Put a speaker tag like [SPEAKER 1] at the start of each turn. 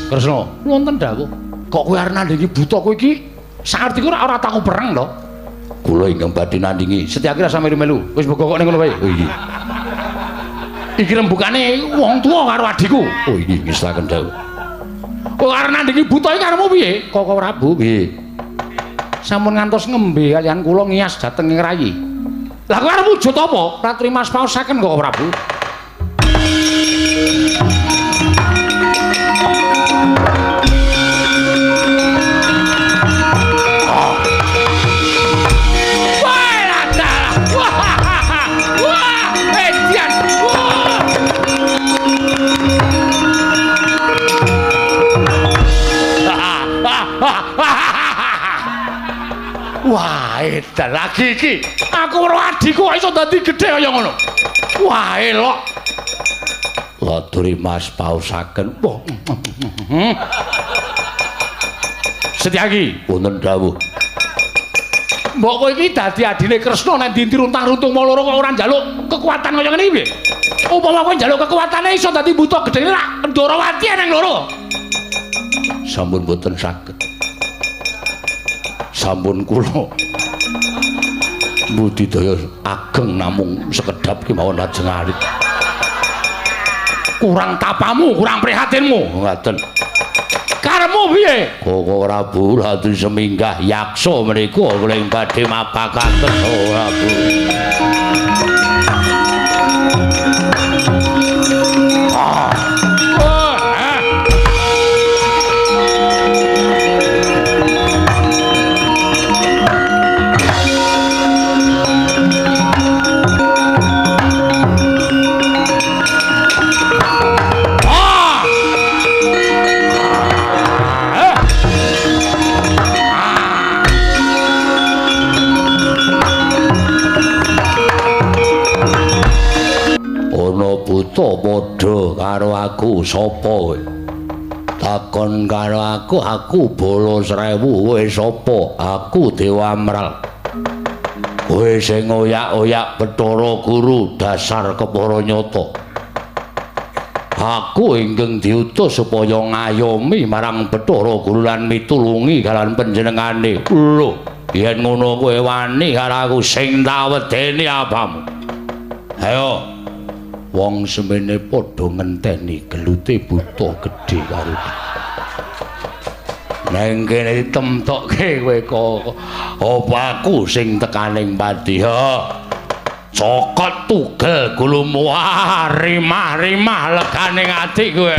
[SPEAKER 1] Kresna, wonten dawuh. Kok kowe arep nandhingi buta kowe iki? Sakertiku ora taku perang to. Kula ingkang badhe nandhingi. Setyaki rasa melu-melu. Wis mbok kok ning ngono wae. Oh iya. Iki rembukane wong tuwa karo adhiku. Oh iya ngestaken dawuh. Kok arep nandhingi buta iki karepmu piye? Koko Prabu piye? Sampun ngantos ngembe kaliyan kula ngiyas dhateng ing rayi. Lah kowe arep wujud apa? Ratri Mas paosaken Koko Prabu. Wah, edan lagi iki. Aku karo adhiku kok iso dadi gedhe kaya ngono. Wah, elok. Laturi Mas paosaken. Wah. Setyaki, wonten dawuh. Mbok kowe iki dadi adine Kresna nek ndi runtah-runtung mau loro kok ora njaluk kekuatan kaya ngene iki piye? Upama kowe njaluk kekuatane iso dadi buta gedhe lak Ndorowati eneng loro. Sampun boten saged. Sampun kula budidaya ageng namung sekedhap kemawon lajeng alit. Kurang tapamu, kurang prihatinmu. Ngaten. Karepmu piye? Koko Prabu lajeng seminggah yaksa menika kula ing badhe mapakaken Prabu. Padha karo aku sapa kowe? Takon karo aku, aku bala 1000 kowe sapa? Aku Dewa Amral. Kowe sing oyak-oyak Bathara Guru dasar kepara nyata. Aku ingkang diutus supaya ngayomi marang Bathara Guru lan mitulungi kalian panjenengane. Lho, yen ngono kowe wani karo aku sing tak wedeni apamu? Ayo. Wong semene padha ngenteni gelute buta gedhe karo neng kene ditemtokke kowe kok apa aku sing tekaning pati ha cokot tugel gulumu rimah-rimah legane ati kowe.